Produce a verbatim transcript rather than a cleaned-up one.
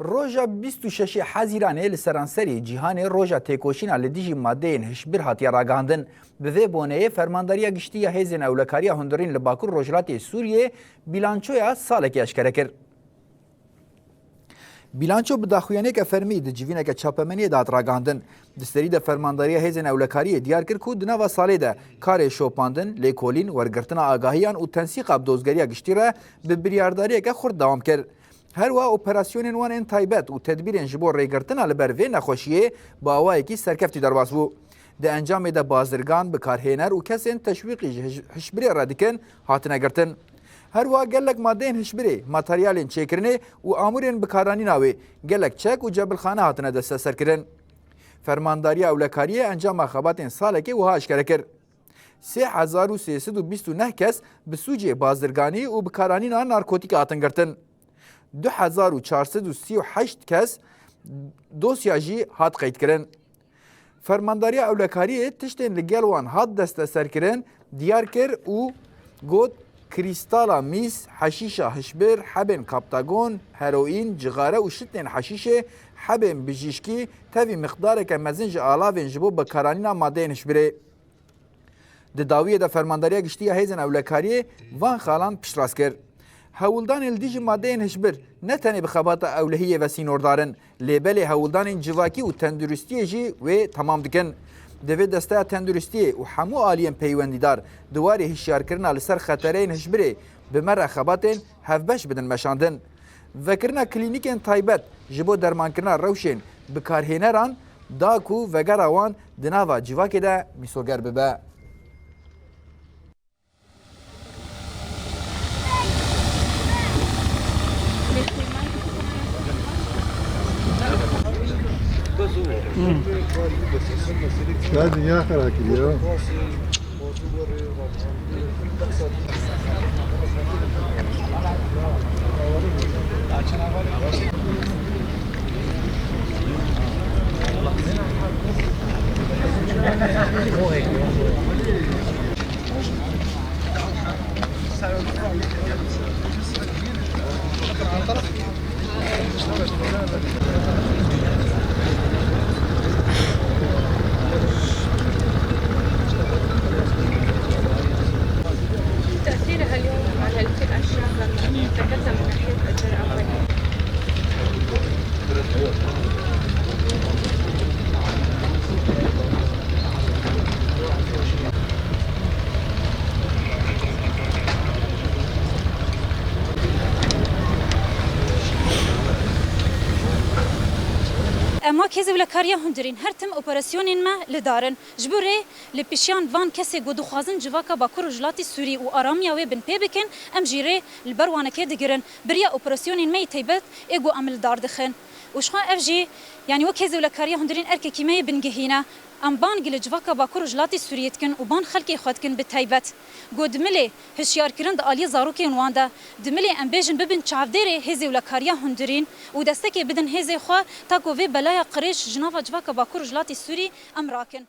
Roja bîst û şeş Hezîranê li seranserî cîhanê roja têkoşîna li dijî madeyên hişbir hatiye ragihandin. Bi vê boneyê Fermandariya Giştî ya Hêzên Ewlekariya Hundirîn li Bakur Rojhilatê Sûriyê bîlançoya salekê eşkere kir. Bîlanço bi daxuyaniyeke fermî di civîneke çapemeniyê de hat ragihandin. Di serî de Fermandariya Hêzên Ewlekariyê diyar kir ku di nava salê de karê şopandin, lêkolîn, wergirtina agahiyan û tensîqa bi dozgeriya giştî re bi biryardariyeke xurt dewam kir. Her wiha operasyonên wan ên taybet û tedbîrên ji bo rêgirtina li ber vê nexweşiyê bi awayekî serkeftî derbas bû. Di encamê de bazirgan, bikarhêner û kesên teşwîqî ji hij-, hişbirê re dikin hatine girtin. Her wiha gelek madeyên hişbirê, materyalên çêkirinê û amûrên bikaranîna wê, gelek çek û cebilxane hatine desteserkirin. Fermandariya Ewlekariyê encama xebatên salekê wiha eşkere kir. Sê hezar û sê sed û bîst û neh kes bi sûcê bazirganî û bikaranîna narkotîkê hatin girtin. Du hezar û çar sed û sî û heşt kes dosya jî hat qeydkirin. Fermandariya Ewlekariyê tiştên li gel wan hat desteserkirin diyar kir û got, krîstala mîs, heşîşa hişbir, hebên kaptagon, heroîn, cixare û şitnên heşîşê, hebên bijîşkî, tevî miqdareke mezin ji alavên ji bo bikaranîna madeyên hişbirê. Di dawiyê de Fermandariya Giştî ya Hêzên Ewlekariyê van xalan piştrast kir. Hewldanên li dijî madeyên hişbir ne tenê bi xebata ewlehiyê ve sînordar in, lê belê hewldanên civakî û tenduristiyê jî wê temam dikin. Divê desteya tenduristiyê û hemû aliyên peywendîdar di warê hişyarkirina li ser xetereyên hişbirê bi me re xebatên hevbeş bidin meşandin. Vekirina klînîkên taybet ji bo dermankirina rewşên bikarhêneran da ku vegera wan di nava civakê de mîsoger bibe. Ya dünya xera kiriyor. تأثيرها اليوم على الفئة الشابة المتقدمة من حيث أجر أولي. Em wek Hêzê Ewlekariya Hundirîn her tim operasyonên me li dar in. Ji bo rê li pêşiyan van kesê ku dixwazin civaka Bakur Rojhilatê Sûrî û aramiya wê binpê bikin, em jî rê li ber wanekê digirin. Bi riya operasyonên me yê taybet ê ku em li dar dixin. Û ji xwe ev jî, yanî wek Hêzê Ewlekariya Hundirîn erkekî me yê bingehîn e. Em bang li civaka Bakur Rojhilatê Sûriyê dikin û bang xelkê xwe dikin bi taybet. Ku di milê hişyarkirin di aliyê zarokên wan de, di milê em bêjin bibin çavdêrê Hêzê Ewlekariya Hundirîn û destekê bidin hêzê xwe, ta ku vê belaya qirêj ji nava civaka Bakur Rojhilatê Sûrî em rakin.